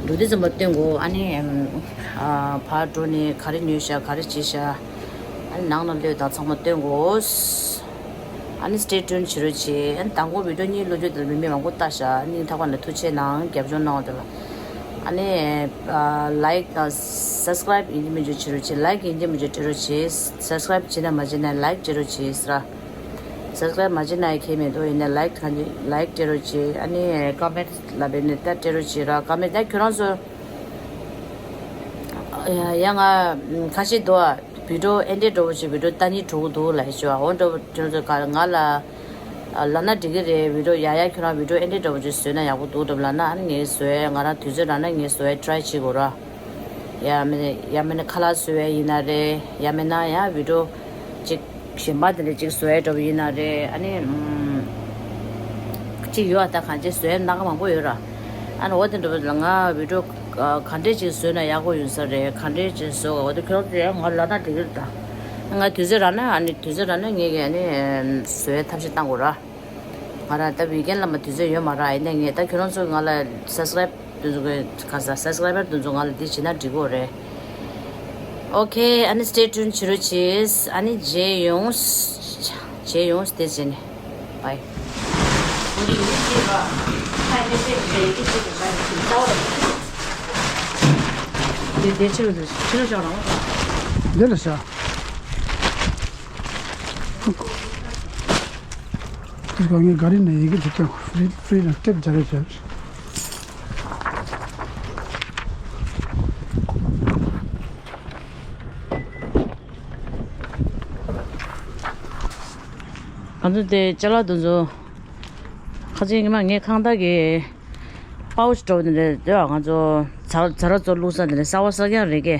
འགྲོ་དུས་ཙམ་པ་སྟོན་དགོས། ཨ་ནི་ཨ་ཕར་འགྲོ་ནས་ག་རེ་ཉོས་ཤག་ག་རེ་བྱས་ཤག་ཨ་ནི་ནང་ལ་སླེབས་དང་ཚང་མ་སྟོན་དགོས། ཨ་ནི་stay tuned བྱེད་རོགས་བྱེད། ཨ་ནི་དང་པོ་བི་ཌིའོ་གཉིས་བླུགས་རྒྱུ་དེ་ལ་མི་མི་མང་པོ་ལྟ་ཤག་སྙིང་ཐག་པ་ནས་ཐུགས་རྗེ་གནང་། རྒྱབ་སྐྱོར་གནང་བ་དེ་ལ། ཨ་ནི་ཨ་ལའིཀ་དང་སབ་སི་ཀ་རའིབ་ཡིན་གཅིག་མིན་གཅིག་བྱེད་རོགས་བྱེད། ལའིཀ་ཡིན་གཅིག་མིན་གཅིག་སྤྲད་རོགས་བྱེད། སབ་སི་ཀ་རའིབ་བྱེད་ན་མ་བྱེད་ན་ལའིཀ་སྤྲད་རོགས་བྱེད་ཟེར། སབ་སི་ཀ་རའིབ་མ་བྱེད་ན་ཡང་ཁྱད་མེད་དོ། ཡིན་ན་ལའིཀ་གང་ཅི་ལའིཀ་སྤྲད་རོགས་བྱེད། ཨ་ནི་ཀོ་མེན་ཊི་ལབ་པའི་ནི་ད་སྤྲད་རོགས་བྱེད་ར། ཀོ་མེན་ཊི་ད་ཁྱོད་རང་ཚོ་ཡ་ཡ་ང་ཁ་ཤས་འདུག་ཨ། བི་ཌིའོ་ཨེན་ཌི་འགྲོ་བོ་ཅིག་བི་ཌིའོ་ལྟ་སྙིང་བྲོ་གི་འདུག་ལབ་ཤོག་འོ་འགྲོ་བོ་ཁྱོད་ཚོ་ག་ང་ལ་ལབ་ན་འགྲིག་གི་རེད། བི་ཌིའོ་ཡ་ཡ་ཁྱོད་རང་བི་ཌིའོ་ཨེན་ཌི་འགྲོ་བོ་ཅིག་བཟོས་ན་ཡག་པོ་འདུག་འགྲོ་ལབ་ན་ཨ་ནི་ངས་བཟོས། ང་རང་དུས་ཚོད་རག་ན་ངས་བཟོས་ཊི་རའི་བྱེད་དགོས་ར། ཡ་མེད་ཡ་མེད་ན་ཁ་ལག་བཟོ་བ་ཡིན་ན་རེད། ཡ་མེད་ན་ཡ་བི་ཌིའོ་ཅིག་གཞན་པ་དེ་འདྲ་ཅིག་བཟོ་ཡ་འདྲ་པོ་ཡིན་ན་རེད། ཨ་ནི་ཨམ་ཅིག་ཡོད་ཨ། ད་གང་ཅི་བཟོ་ཡ་སྣ་ཁ་མང་པོ་ཡོད་ར། ཨ་ནི་འོ་དེ་འདྲ་པོ་ལ་ང་བི་ཌིའོ་ག་འདྲས་ཅིག་བཟོས་ན་ཡག་པོ་ཡོད་ས་རེད། ག་འདྲས་ཅིག་བཟོ་ག་འོ་དེ་ཁྱོད་ཚོ་ཡང་ང་ལབ་ན་འགྲིག་གི་རེད། ད་ང་དུས་ཚོད་རག་ན་ཨ་ནི་དུས་ཚོད་རག་ན་ངས་ཀྱི་ཨ་ནི་ཨམ་བཟོ་ཡ་ཐབས་ཤེས་བཏང་དགོས་ར། ང་རང་ད་ཝིག་ཨེན་ལ་མ་དུས་ཚོད་ཡོད་མ་ར། ཡིན་ནའི་ངས་ད་ཁྱོད་རང་ཚོ་ང་ལ་སབ་སི་ཀ་རའིབ་དེ་ཚོ་གི་ག་ས་སབ་སི་ཀ་རའི་བར་དེ་ཚོ་ང་ལ་འདི་བྱེད་ན་འགྲིག་གི་རེད། ཨོ་ཁེ། ཨ་ནི་stay tuned བྱེད་རོགས་བྱེད། ཨ་ནི་མཇལ་ཡོང་། མཇལ་ཡོང་། དེ་བྱས་ནས་bye། འདི་འདི་ཕྱི་རུ་ཕྱི་རུ་བཞག་རོགས། འདི་ལ་བཞག་དེ་ག་ངའི་ག་རེ་ནས་ཡི་གེ་དེ་ཀྱང་free free ལ་ཊེབ་སྦྱར་རེ་བྱས། ང་ཚོ་དེ་ཅ་ལག་དེ་ཚོ་ཁ་ཅིག་ཉི་མ་ངའི་ཁང་བདག་གིས་པའོ་ཆི་འདྲ་པོ་དེ་འདྲ་དེ་ང་ཚོ་ཛ་ཛ་ར་ཚོ་བླུགས་ས་དེ་འདྲ་གསར་པ་གསར་རྐྱང་རེད་ཀྱི།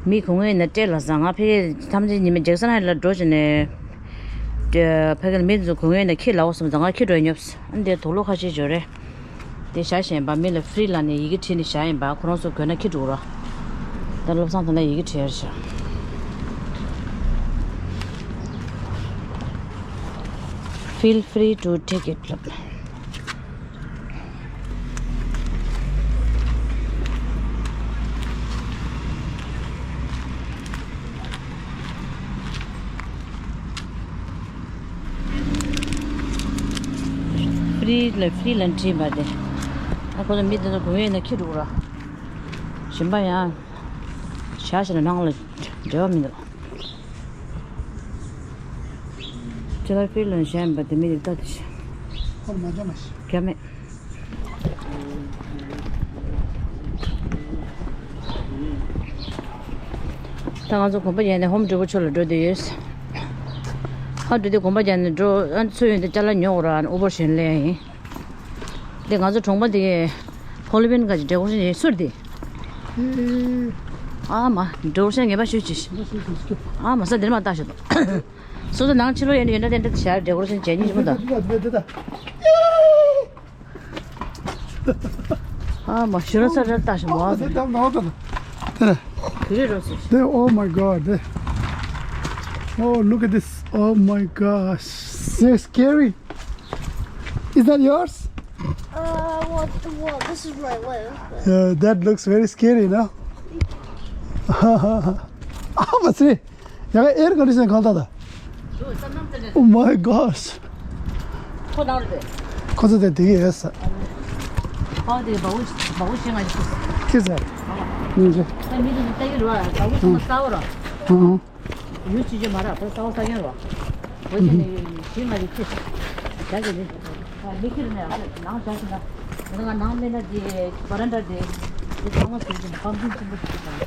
མི་གུང་ངེ་ནས་སྤྲད་ལ་ས་ང་ཕ་གི་ཐམས་ཅད་ཉི་མ་ཇེག་སན་ཧའེ་ལ་འགྲོ་བྱས་ནས་ཕ་གི་མི་དེ་ཚོ་གུང་ངེ་ནས་ཁྱེར་ལ་འོ་སོང་ཙང་ང་ཁྱེར་འགྲོ་ཡ་ཉོབ། ཨ་འདི་དུག་ལོག་ཁ་ཤས་འབྱོར་རེད། དེ་བཞག་བཞིན་པ་མི་ལ་ཕི་རི་ལབ་ནས་ཡི་གེ་བྲིས་ནས་བཞག་ཡིན་པ། ཁོ་རང་ཚོ་དགོས་ན་འཁྱེར་འགྲོ་རོགས། ད་བློ་བཟང་དེ་འདྲ་ཡི་གེ་བྲིས་ཡར་བཞག Feel free to take it ལབ། ཕི་རི་ལ་ཕི་རི་ལ་འཁྲིད་པ་དེ། ཨ་ཁོ་ཚོ་མི་དེ་ཚོ་གུང་ཡས་ན་ཁྱི་འགྲོ་ར། ཞིམ་པ་ཡང་བཞག་བཞག་ན་ནང་ལ་འབྲེལ་བ་མི་འདུག་ཁྱེད་ལ་ཕི་རི་ལ་བཞག་ཡིན་པ་དེ་མི་དེ་ལྟ་དེ་ཤི། ཁོ་མ་འཇོག་མ་ཤི། རྒྱ་མེད། ད་ང་ཚོ་གོམ་པ་རྒྱག་ནས་ཧོམ་ཌི་པོ་ཕྱོགས་ལ་འགྲོ་བསྡད་ཡོད། ཧོམ་ཌི་པོ་གོམ་པ་རྒྱག་ནས་འགྲོ། ཨ་ཚོ་ཡོད་འདི་ཅ་ལག་ཉོ་དགོས་ར། ཨ་ནི་ཨུ་བར་ཞོན་ལེ་ཡིན། འདི་ང་ཚོ་གྲོང་པ་འདི་ཧོ་ལི་ཝིན་ག་ཅིག་ཌེ་ཀོ་རེ་ཤན་ཡིན་ཟེར་འདི། ཨ་མ་ཌེ་ཀོ་རེ་ཤན་ངེས་པ་ཤོད་ཅིག་ཨ་མ་ས་འདིར་མ་ལྟ་ཤོད་དོ། སོ་སོ་ནང་ཕྱི་ལོགས་ཡོད་ན་ཡོད་ན་དེ་འདྲ་ཤར་ཌེ་ཀོ་རེ་ཤན་བྱས་ཉིན་ཞིག་མ་གཏོགས། ཨ་མ་ཞུ་ར་ས་ར་ལྟ་ཤོད་མ། དེ་ལྟ་ནང་དུ་དེ་ལ་གུ་རེ་རོགས་སོ། དེ། Oh my God, they, oh, look at this. Oh my gosh, so scary. Is that yours? Uh, well, well, this is my wife. Yeah, that looks very scary, no? ཨ་མ་ཚེ། ཡ་ག་air condition གང་ལྟར་ད། Oh my gosh. ཁོ་ནང་རེད། ཁོ་ཚོ་དེ་དེ་གི་ཨེ་ས། ཁོ་དེ་བ་འུ་བ་འུ་ཤེས་ང་ཅི་ཁུ། ཁི་ཟེར། ཨ་མ། ཉིན་ཅི། ད་མི་དེ་ནི་ལྟ་གི་རེད་བ། བ་འུ་ཤེས་ང་ས་འོ་ར། ཨང་། ཡུལ་ཕྱི་ཕྱི་མ་ར་ད་ས་འོ་ས་ཡོང་ར། འོ་ཅི་ནི་ཤི་ང་ཅི་ཁི། ད་གི་ནི། ལི་ཁིར་ནས་ནང་བཞག་ཟིན་ན། ང་ནང་མེད་ན་དེ་བ་རན་ཌ་དེ་དེ་ཚང་མ་ཟིན་ཟིན་པམ་པིང་ཆེན་པོ་ཞིག་དང་།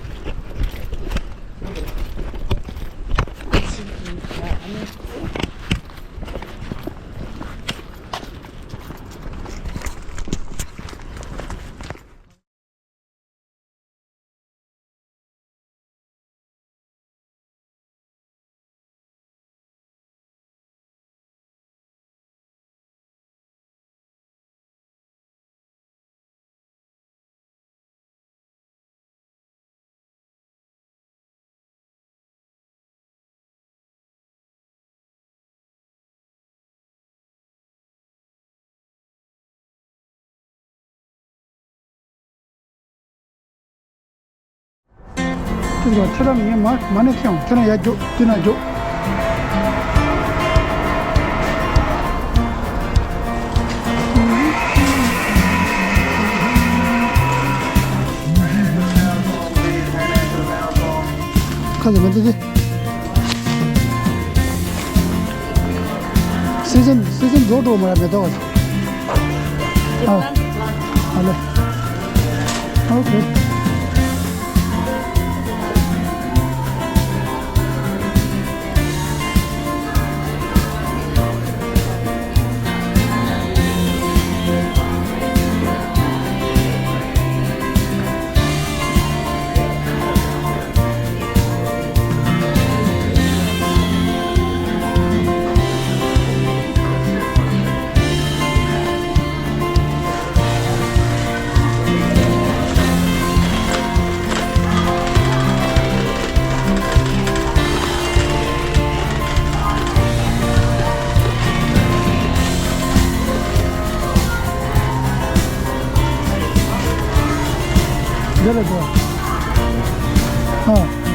ཁྱོད་ཚོ་ཁྱོད་རང་ངས་མ་མ་ནས་ཁྱེར་ཡོང་། ཁྱོད་རང་ཡར་རྒྱུག་དེ་ན་རྒྱུག་ཁ་ལ་མ་འདི་འདི། སི་ཛན་སི་ཛན་འགྲོ་འགྲོ་མ་ར་མེ་ཏོག་ཨ། ཨ་ལེ། ཨོ་ཁེ། འདི་ལ་འགྲོ། ཨ།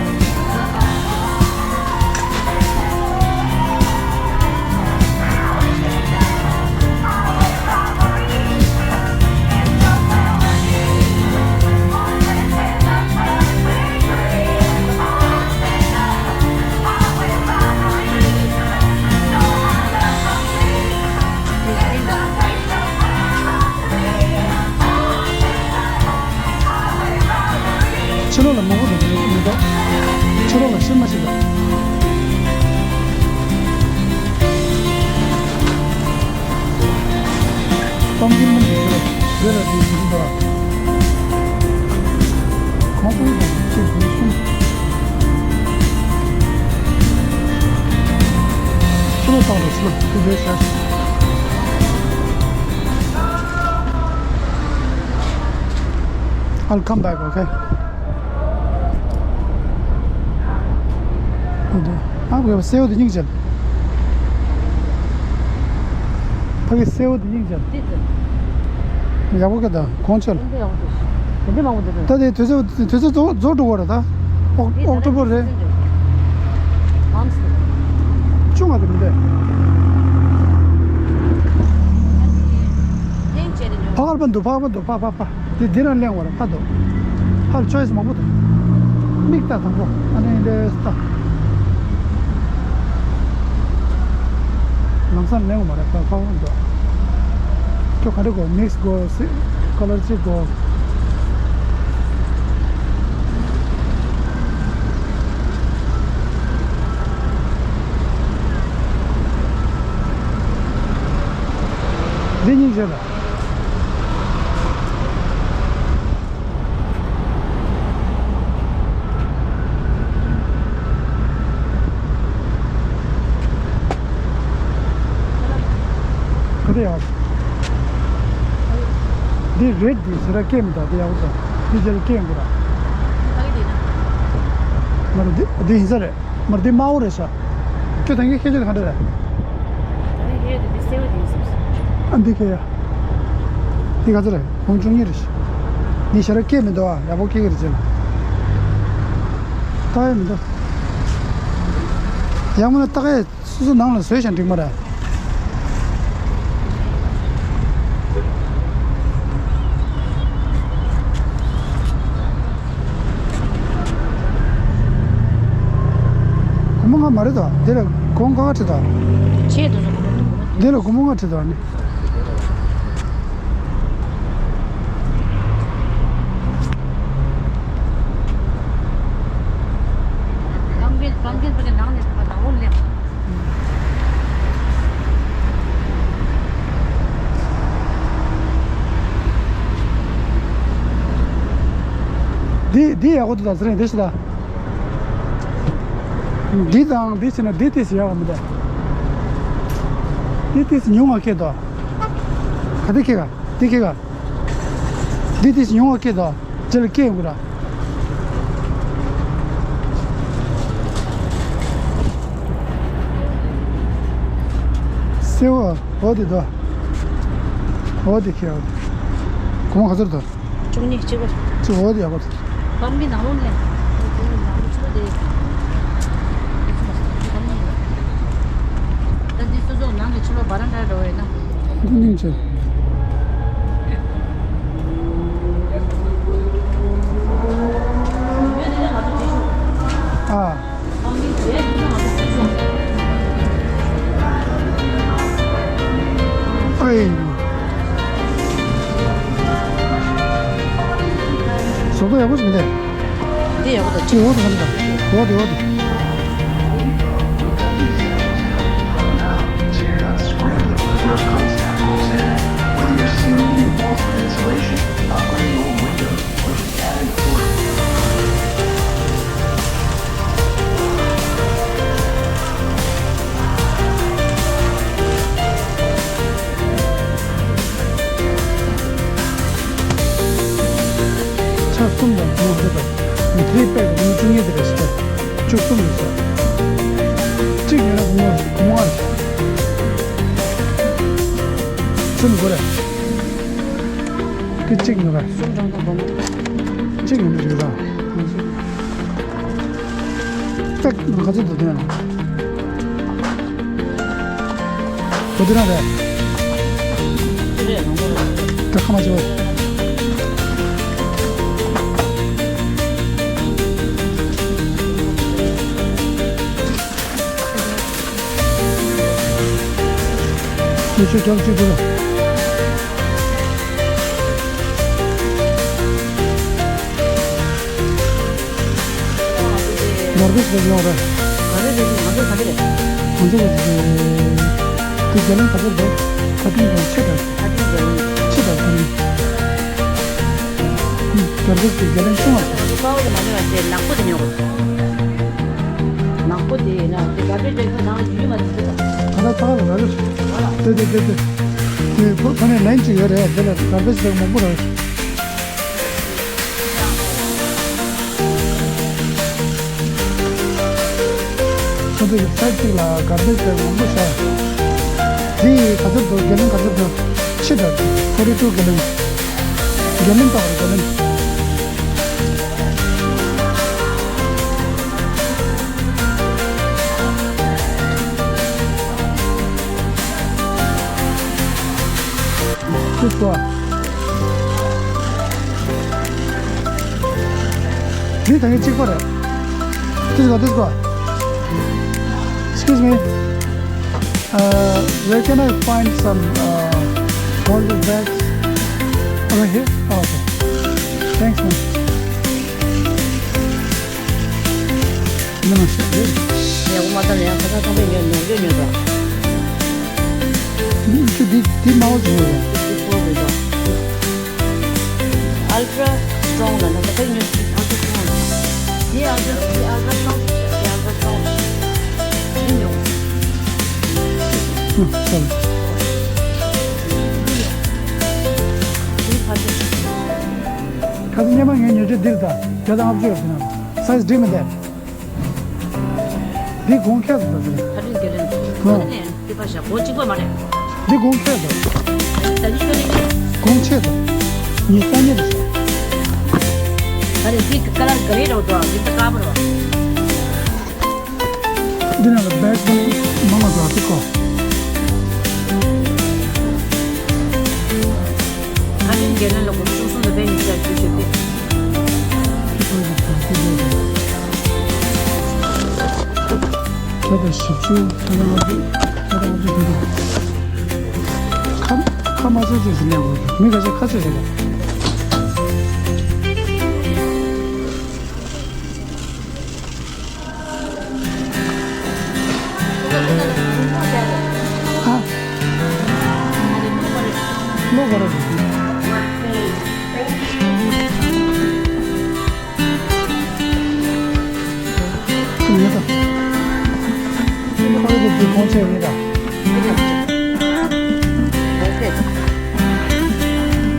ཕྱི་ལོགས་ལ་མང་པོ་འདུག་མི་འདུག་ཕྱི་ལོགས་ལ་ཤི་མ་ཤི་འདུག་གཏོང་གིན་མི་འདུག་ཕྱི་ལོགས་རེ་རེ་དུ་ཡིན་འདུག་ཁོང་ཚོའི་དང་ཅིག་འདུག་ཕྱི་ལོགས་བཏང་རོགས། ཕྱི་ལོགས་དུ་བས་ཤར། I'll come back, okay? ཨ་བོ་སེའུ་དེ་སྙིང་རྗེ། ཕ་གི་སེའུ་དེ་སྙིང་རྗེ། ཡག་པོ་སྐད་དང་གོང་ཆེ། ད་དེ་དུས་ཚོད་དུས་ཚོད་རྫོགས་འགྲོ་བ་རེད་ད། ཨོག་ཨོག་ཊོ་བར་རེད། བཅོ་ལྔ་དེ་མི་འདུག་ཕ་གར་པ་འདུག་ཕ་གར་པ་འདུག་ཕ་ཕ་ཕ། འདི་འདི་རང་གླེང་བར་ཕ་འདུག་ཕར་ཆོས་མང་པོ་འདུག་མིག་ལྟ་དང་པོ་ཨ་ནི་འདྲེ་ལྟ། ལམ་སང་གླེང་བར་ཕ་ཕ་འདུག་ཁྱོད་ག་འདྲ་དགོས། མིག་སི་དགོས། ཀ་ལར་གཅིག་དགོས། འདི་གཉིས་བྱས་ལ། ག་དེ་ཡག་འདི་རེད། འདི་ཟེར་ར་སྐད་མི་འདུག་འདི་ཡག་པོ་འདུག་འདི་ཟེར་སྐད་འགུ་ར། མ་རེད་འདི་འདི་ཡིན་ས་རེད། མ་རེད་འདི་དམར་པོ་རེད་ཤག་ཁྱོད་ད་གིན་ཁྱེད་ཆོས་ག་འདྲ་རེད། ཨ་འདི་ཁྱེད་ཡ། འདི་ག་ཚོད་རེད། གོང་བཅུ་གཉིས་རེད་ཤག་འདི་ཞེ་དྲག་སྐད་མི་འདུག་ཨ་ཡག་པོ་སྐད་ཀྱི་རེད་ཅེ་ལ། ལྟ་ཡ་མི་འདུག་ཡག་མོ་ན་ལྟ་ག་ཡ། སོ་སོ་ནང་ལ་བཟོས་ཤིང་འགྲིག་མ་རེད། སྒོར་མོ་ལྔ་མ་རེད་དོ། འདི་ལ་སྒོར་མོ་ཁ་ཁ་བྲིས་དོ། ཆེད་དུ་སོ་སོ་འདི་ལ་སྒོར་མོ་ལྔ་བྲིས་དོ་ནི། ཀམ་ཀིན་ཀམ་ཀིན་པ་གི་ནང་ནས་ཕ་ནང་ལོགས་སླེབས། འདི་འདི་ཡག་པོ་འདུག་ད་ཟེར་རིང་འདི་ཞིག་ད། འདི་དང་འདི་བྱས་ན་འདི་ཏིས་ཡག་ག་མི་འདུག་འདི་ཏིས་ཉུང་བ་ཁེལ་འདུག་ག་དེ་ཁེལ་ག་འདི་ཁེལ་ག་འདི་ཏིས་ཉུང་བ་ཁེལ་འདུག་ཅེ་ལ་སྐད་ཡོང་གི་ར། སེ་བ་འོ་དེ་དོ། འོ་དེ་ཁྱེར་འོ་དེ། གོང་ག་ཚོད་དོ། བཅུ་གཉིས་གཅིག་པ། ཅི་འོ་དེ་ཡག་པོ་དེ། ཀམ་གི་ནང་ལོགས་ནས། ནང་ལོགས་ཕྱི་ལོགས་དེ། ད་འདི་སོ་སོ་ནང་གི་ཕྱི་ལོགས་བ་རན་ཌ་འགྲོ་བས་ན། འདི་སྙིང་རྗེ། ཨ། ཨེ། བཟོ་ལྟ་ཡག་པོ་ཞིག་མི་འདུག་འདི་ཡག་པོ་འདུག་ཅི་འོ་དེ་ག་འདྲ་འདུག་འོ་དེ་འོ་དེ། ཆ་གསུམ་དང་གོང་དེ་དང་། མི་ཐེའི་པད་ཀྱི་ཉིན་བཅུ་གཉིས་དེ་རེད་ཟེར། བཅུ་གསུམ་རེད་ཟེར། གཅིག་ཡོད་ན་གོང་མོ་གོང་མོ་ཨ་རེད། གསུམ་དགོས་རེད། ཀི་གཅིག་ཉོ་ག་གསུམ་གྲངས་དང་སྒོར་མོ། གཅིག་ཉོ་ནི་རེད་ད། ཏག་ང་ཚོ་འདི་དོན་ལ། འོ་དེ་རང་རེད། ད་ཁ་མ་བྱེད་པ། ཁྱོད་ཆོས་རྒྱག་ཅིག་འདུག་ནོར་བུ་ཞིག་ཡོང་རེད། ག་རེ་རེད། ང་ཚོ་ག་རེ་རེད། ང་ཚོ་ག་རེ་རེད། དེ་རྒྱ་ལམ་ག་ཚོད་རེད། ཁ་ཐུན་དང་ཕྱེད་དང་། ཁ་ཐུན་རྒྱ་ལམ། ཕྱེད་དང་ཁ་ཐུན། རྒྱ་ལམ་དེ་རྒྱ་ལམ་ཆུང་བ་རེད། ཁ་བ་དེ་མ་ཉོ་བ་དེ་ནག་པོ་དེ་ཉོ་དགོས། ནག་པོ་དེ་ཡིན་ན་དེ་ག་བེ་དེ་ཁོ་ནང་ལ་ཡུལ་མ་དེ་ཚོ་དང་། ད་ལྟ་ཚ་བ་ལ་ར་རེད། དེ་དེ་དེ་དེ། དེ་ཁོ་ཁོ་ནས་ལན་ཅིག་ཡོད་རེད། དེ་ལ་ག་བེ་ཞིག་མང་པོ་རེད། ཁོ་ཚོ་གི་ཚར་གཅིག་ལ་གར་བེཇ་བེག་མང་པོ་བཞག་དེ་ཡི་ག་ཚོད་འདུག་ག་ལན་ག་ཚོད་འདུག་ཕྱི་དྲག forty two gallon. gallon དང་ག་ལན། ཅིག་གོ། འདི་ད་གིན་གཅིག་པ་རེད། འདི་གོ། འདི་གོ། Excuse me. Uh, where can I find some uh, garbage bags? Over here? Oh, okay. Thanks, man. ཡག་པོ་མ་བཏང་ཡང་ཁ་སང་ཚང་མས་ཉོས་ཉོ་ཉོ་ཉོ་དང་། འདི་འདི་འདི་མང་པོ་ཞིག་ཉོས་ཡོད། འདི་ཚོ་རེད་དོ། Ultra strong ལ་ན་ད་ཕེབས་ཉོས། Ultra strong. འདི་Ultra འདི་Ultra strong འདི Ultra strong འདི་ཉོ། ཨུ། སོ་རི། འདི་ཕ་ཚོ། ཁ་སང་སྔོན་མ་ངས་ཉོས་ཆ་འདིར་ད་བརྒྱ་དང་ལྔ་བཅུ་ཡོད་ཟེར་ན། Size འགྲིག་མི་འདུག་འདི་གོང་ཁེ་ཟེར་ད་ཟེར། ཁ་ཏོན་གྱི་ལན། ཨོ། འདི་ནས་འདི་པ་བཞག་སྒོ་གཅིག་པ་མ་རེད། འདི་གོང་ཁེ་ཟེར། ད་ནི་ཁྱོད་ནི་གོང་ཆེ་ཟེར། ཉིས་རྩ་གཉིས་རེད་ཟེར། ད་རེད་འདི་ཀ་ལར་ག་རེ་རེད་འགྲོ། འདི་ད་དཀར་པོ་རེད། འདི་ནང་ལ་བེག་མང་བ་འདུག་ཨ་ཏི་ཀོ། ཁ་ཏོན་གྱི་ལན་ལ་སྒོར་བཅུ་གསུམ་དང་པད་ཉི་ཤུ་བཅུ་བཞི་སྟེ། ཁྱོད་ད་བཞི་བཅུ། ཁྱོད་ད་ལྔ་བཅུ། ཁྱོད་ད་ལྔ་བཅུ་དེ་རེད། ཁ་ཁ་མ་ཚོད་ཚོད་ཟིན་ལས་འོང་། མི་ཁ་ཤས་ཁ་ཚོད་ཟིན་ལས། ཨ། ལོ་བར། ཉེ་ད། ཁོ་རེ་གི་གོང་ཚད་ཉེ་ད།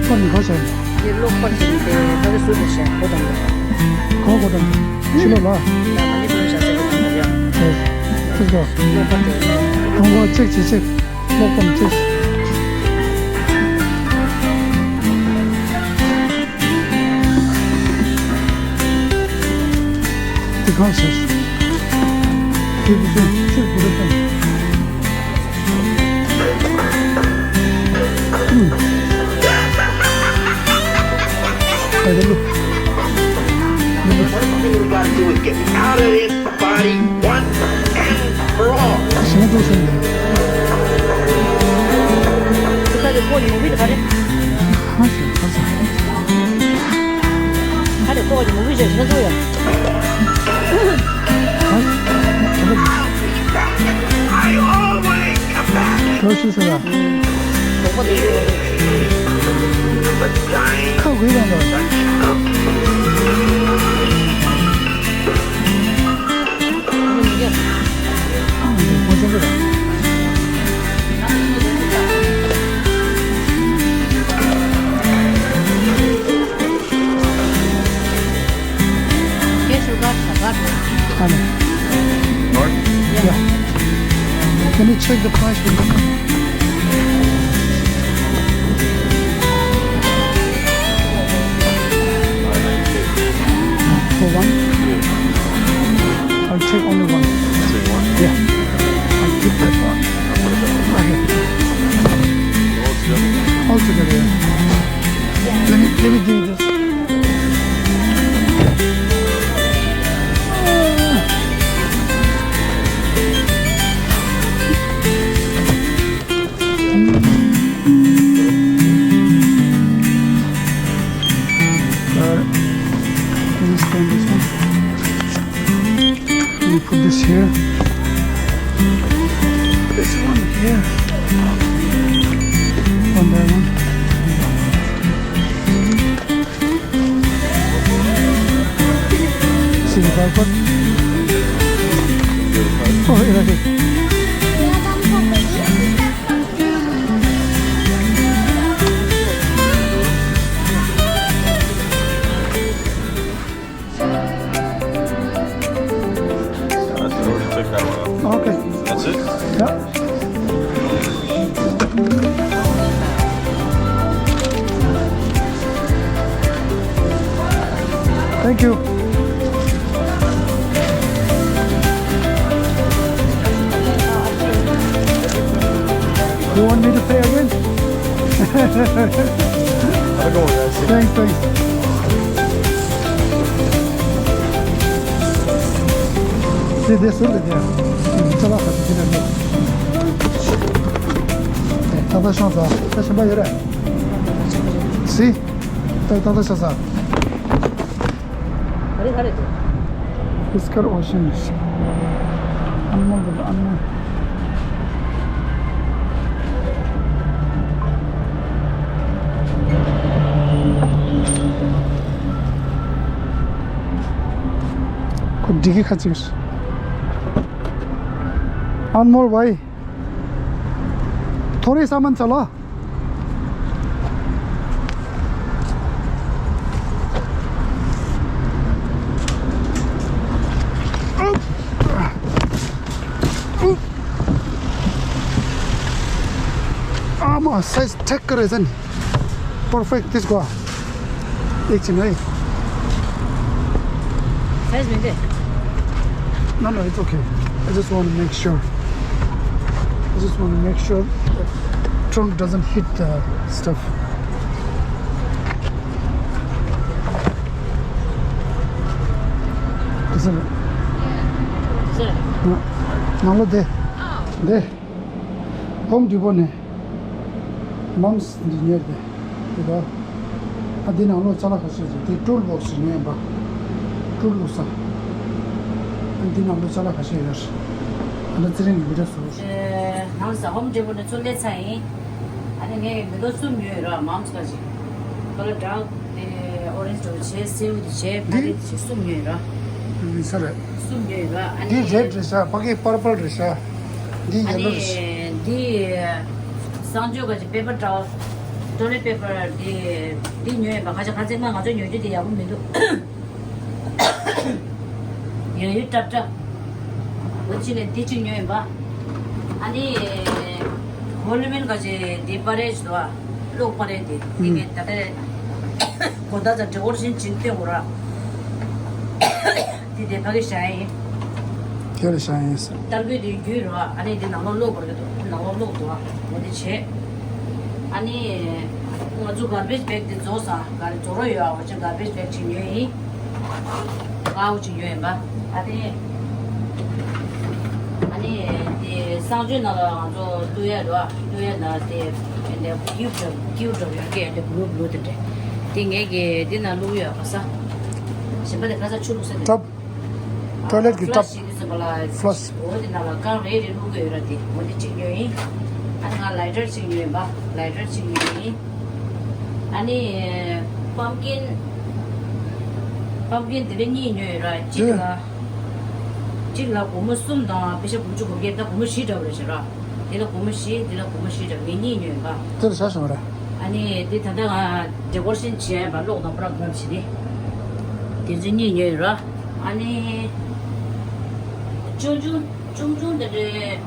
ཁོ་ནི་གོ་ཆེ། ཡེ་ལོ་ཁོ་ཅིག་དེ་ད་གི་སུ་དེ་ཤེས་གོ་དང་གོ། གོ་གོ་དང་། ཕྱི་ལོ་ལ། ད་མ་ནི་གོ་ཤ་ཚ་གི་དང་ད་ཡ། ཨེ། ཅིག་གོ། ལོ་ཁོ་དེ། ཁོང་གོ་ཅིག་ཅིག་ཅིག་ལོ་ཁོ་ཅིག་དེ་གང་ཟེར། དེ་དེ་དེ་ཚིག་བུ་རེ་དང་། ཨུམ། ཨ་རེ་ལུ། ལུ་ལུ། What you gotta do is get out of this body once and for all. ཞེས་འགྲོ་སོང་། ཁ་རེ་ཁོ་ཉོ་མི་ཁ་རེ། ཧ་ཟེར་ཧ་ཟེར། ཁ་རེ་ཁོ་ཉོ་མི་ཞེས་ཤེས་སོ་ཡ། ཧ་ཟེར། ཁ་ཤས་ཟེར་ལ། ཁ་དགོས་དང་དང་། Yes, you got, I got. Hello. North? Yeah. Can you check the price for me? For one? I'll take only one. Take one? Yeah. I'll keep that one. Okay. All together, yeah. Let me, let me give you this. Let me stand this one. Let me put this here. This one here. One by one. See the barcode? Oh, here it is. Okay. That's it? Yeah. Thank you. You want me to pay again? Thanks, thanks. See, this one, yeah. ད་ད་ཤོང་ཟ། ད་ཞིམ་པ་ཡོད་རེད། See? ད་ད་ད་ཤོང་ཟ། Whisker Ocean. Animal, animal. ཁོ་འགྲིག་གི་ཁ་ཅིག Animal བའི། ཐོ་རེ་ས་མན་ཚ་ལོ། ཨ་མ་སའི་ཛི་ཐེག་གི་རེད་ཟེར་ནི། Perfect this guy. It's nice. Size མི་འདྲ། No, no, it's okay. I just want to make sure. I just want to make sure that trunk doesn't hit the stuff. Isn't it? ནང་ལོགས་དེ། དེ། ཧོམ་ཌི་པོ་ནས་མམ་སི་འདི་ཉོས་ཏེ། དེ་ད། ཨ་འདི་ནང་ལོགས་ཅ་ལག་ཁ་ཤས་ཅིག་དེ་ཊུལ་བོག་སི་ཞིག་ཉོས་ཡིན་པ། ཊུལ་བོག་སི། ཨ་འདི་ནང་ལོགས་ཅ་ལག་ཁ་ཤས་ཡོད་རེད། ཨ་ད་ཚེ་རིང་གི་བི་ཌི་ཡོ་བཟོ། ནང་ས་ཧོམ་ཌི་པོ་ནས་ཚུར་སླེབས་ཚར་ཡིན། ཨ་ནི་ངས་མེ་ཏོག་གསུམ་ཉོས་ཡོད་ར་མམ་སི་ཁ་ཅིག་ཁོ་ལ་ཌརྐ་དེ་ཨོ་རེན་ཇི་འདྲ་བོ་བྱས། སེའུ་དེ་བྱས། ཕ་རེད་དེ་བྱས། གསུམ་ཉོས་ཡོད་ར། ཡིན་ས་རེད། གསུམ་ཉོས་ཡོད་ར། ཨ་ནི། འདི་རེཌ་རེད་ཤག་ཕ་གི་པར་པལ་རེད་ཤག་འདི་ཨ་ཡེ་ལོ་རེད་ཤག་ནི་འདི་གསང་སྤྱོད་ག་ཅིག་པེ་པར་ཊའོལ། ཊོ་ལེཊ་པེ་པར་འདི་འདི་ཉོས་ཡིན་པ། ཁ་ཤས་ཁ་ཚིག་མ་ང་ཚོ་ཉོ་རྒྱུ་དེ་ཡག་པོ་མི་འདུག་ཡོད་ཡོད་སྲབ་སྲབ། འོ་ཅི་ནས་འདི་གཅིག་ཉོས་ཡིན་པ། ཨ་ནི་ཧོ་ལི་མིན་ག་ཅེ་འདི་པ་རེ་ཞིག་འདུག་ཨ། གློག་པ་རེ་འདི་འདི་ངས་ད་ལྟ་གོ་ད་ཙ་འདྲེ་འོར་ཤིན་ཅིན་ཏེ་འོ་ར། འདི་དེ་ཕ་གི་ཤ་ཡིན། ཁྱེད་ལ་ཤ་ཡིན་ཟེར། ཏར་གོས་འདི་རྒྱུས་རོ། ཨ་ནི་འདི་ནང་ལོགས་གློག་པ་རེ་འདུག་ནང་ལོགས་གློག་འདུག་ཨ། འོ་འདི་བྱས། ཨ་ནི་ང་ཚོ་གར་བེཇ་བེག་འདི་རྫོགས་ས་ག་རེ་རྫོགས་རོགས་ཡོད་ཨ། འོ་ཅི་གར་བེཇ་བེག་ཅིག་ཉོས་ཡིན། ཀའོ་ཅིག་ཡོད་ཡིན་པ། ཨ་དེ། ཨ་ནི་དེ་གསང་སྤྱོད་ནང་ལ་ང་ཚོ་བླུག་ཡ་རེད་བ། བླུག་ཡ་ན་དེ་ཨེ་འདྲ་ཀིའུ་འདྲ་ཀིའུ་འདྲ་ཡོད་ཀི་ཨེ་འདྲ་བླུག་བླུག་དེ་འདྲ། དེ་ངས་ཀྱི་འདི་ནང་བླུག་ཡོད་ག་ས། གཞན་པ་དེ་ག་ས་ཆུ་བླུག་ས་དེ། ཊབ། ཊོའི་ལེཊ་གི་ཊབ། ཕླ་ཤི་དེ་ཚོ་པ་ལ། ཕླ་ཤི། འོ་དེ་ནང་ལ་རྐང་རེ་རེ་བླུག་གི་ཡོད་ར་དེ། འོ་དེ་གཅིག་ཉོས་ཡིན། ཨ་ནི་ང་ལའི་ཊར་གཅིག་ཉོས་ཡིན་པ། ལའི་ཊར་གཅིག་ཉོས་ཡིན། ཨ་ནི་པམ་ཀིན། པམ་ཀིན་དེ་འདྲ་གཉིས་ཉོས་ཡོད་ར། གཅིག་ལ། གཅིག་ལ་སྒོར་མོ་གསུམ་དང་པེ་ཤ་དགུ་བཅུ་གོ་བརྒྱད། ད་སྒོར་མོ་བཞི་འདྲ་བོ་རེད་ཤག་ར། དེ་ལ་སྒོར་མོ་བཞི། དེ་ལ་སྒོར་མོ་བཞི་འདྲ་བོ། ངས་གཉིས་ཉོས་ཡིན་པ། དེ་ལ་ཤ་ཞོག་ར། ཨ་ནི་དེ་ད་ལྟ་ང་ཌེ་ཀོ་རེ་ཤན་བྱས་པ་གློག་དང་པུ་ར་གོན་བྱས་ཏེ། དེ་ཚོ་གཉིས་ཉོས་ཡོད་ར། ཨ་ནི་ཆུང་ཆུང་ཆུང་ཆུང་དེ་འདྲའི།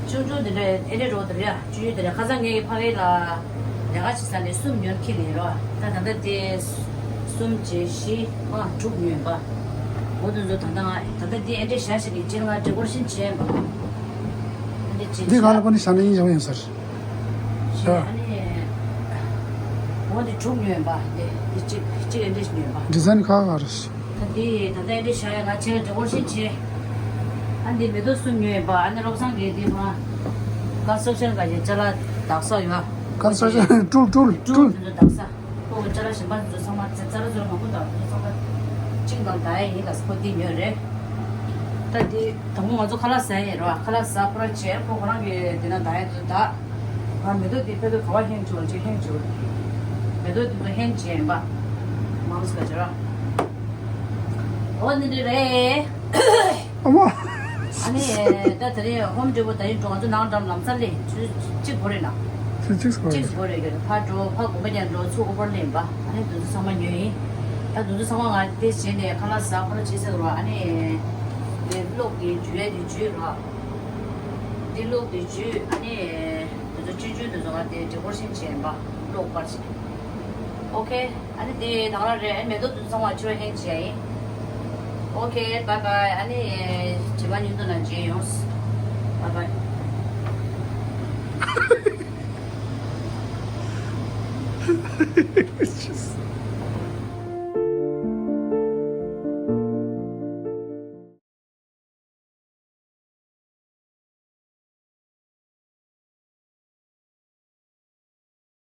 ཆུང་ཆུང་དེ་འདྲ་ཨེ་རེད་རོ་དེ་རེད་ཨ། ཆུང་ཆུང་དེ་འདྲ་ཁ་སང་ངའི་ཕ་གི་ལ་ལས་ཀ་བྱེད་ས་ནས་གསུམ་ཉོས་ཁྱེར་ནས་རོ། ད་ད་ལྟ་དེ་གསུམ་བྱས་བཞི་ལྔ་དྲུག་ཉོས་པ། འོ་དེ་ཚོ་ད་ལྟ་ང་ད་ལྟ་དེ་ཨེ་འདྲ་བཞག་བཞག་གི་རྗེས་ང་ཌེ་ཀོ་རེ་ཤན་བྱས་པ། ཨེ་འདྲ་བྱས་འདི་ང་ལ་བྱས་པ་ནི་ཞྭ་ནི་ཡིན་ཡོང་ཡིན་ཟེར། བྱས་ཨ་ནི་འོ་དེ་དྲུག་ཉོས་པ། དེ་དེ་གཅིག་གཅིག་ཨེ་འདྲ་ཞིག་ཉོས་པ། ཌི་ཛའིན་ཁག་ཁག་རེད། ད་འདི་ད་ལྟ་འདི་བཞག་ཡ་ང་བྱས་ན་འདྲ་པོ་ཞིག་བྱས། ཨ་འདི་མེ་ཏོག་གསུམ་ཉོས་ཡིན་པ། ཨ་ནི་བློ་བཟང་གིས་འདི་མ་ཀོན་སི་ཊྲག་ཤན་ག་ཡི་ཅ་ལག་དག་ས་ཡོད། ཀོན་སི་ཊྲག་ཤན་ཊུལ་ཊུལ་ཊུལ་ཊུལ་དེ་ཚོ་དག་ས། ཁོ་གི་ཅ་ལག་གཞན་པ་དེ་ཚོ་ཚང་མ་ཙ་ཙ་ལ་ཚོ་ལ་མང་པོ་དག་དེ་ཚོ་ཚང་མ་གཅིག་དང་དག་ཡ་ཡིན་ལ་ཁོ་འདི་ཉོས་རེད། ད་འདི་དང་པོ་ང་ཚོ་ཁ་ལག་ཟ་ཡ་ཡིན་རོ། ཁ་ལག་ཟ་ཁོ་རང་བྱས་ཁོ་ཁོ་རང་གི་འདི་ན་དག་ཡ་དེ་ཚོ་དག་ང་མེ་ཏོག་འདི་ཕེ་ཏོ་ག་བ་ཧེང་བྱུང་ཅིག་ཧེང་བྱུང་། མེ་ཏོག་འདི་ཚོ་ཧེང་བྱས་ཡིན་པ། མང་སི་ལ་བྱ་ར། འོ་འདི་འདྲ་རེད། ཨ་མ། ཨ་ནི་ད་དེ་རིང་ཧོམ་ཌེ་པོ་ད་ཡིན་འགྲོ། ང་ཚོ་ནང་འགྲམ་ལམ་སང་སླེབས། ཆུ་གཅིག་འགོར་རེད་ན། ཆུ་གཅིག་འགོར་རེད། གཅིག་འགོར་རེད་གི། ཕར་འགྲོ་ཕར་དགོན་པ་རྒྱག་འགྲོ། ཚུར་ཨུ་བར་སླེབས་པ། ཨ་ནི་དེ་ཚོ་ཚང་མ་ཉོས་ཡིན། ད་དུང་དུ་ཚང་མ་ང་དེ་བྱས་ནས་ཁ་ལག་ཟ་ཁོ་ར་བྱེད་ཟེར་རོ། ཨ་ནི་དེ་གློག་དེ་འཇུ་ཡས་དེ་འཇུས་རོ། དེ་གློག་དེ་འཇུས། ཨ་ནི་དུ་ཚོ་ཅུ་ཅུ་དུ་ཚོ་ང་དེ་ཌེ་ཀོ་རེ་ཤན་བྱས་ཡིན་པ། གློག་པར་བྱས། ཨོ་ཁེ། ཨ་ནི་དེ་དང་ར་རེད། ཨ་ནི་མེ་ཏོག་དུ་ཚང་མ་ཅུ་ར་ཧེང་བྱས་ཡིན། ཨོ་ཁེ། བའི་བའི། ཨ་ནི་བྱེད་པ་ཉིན་དུ་ན་མཇལ་ཡོང་། བའི་བའི།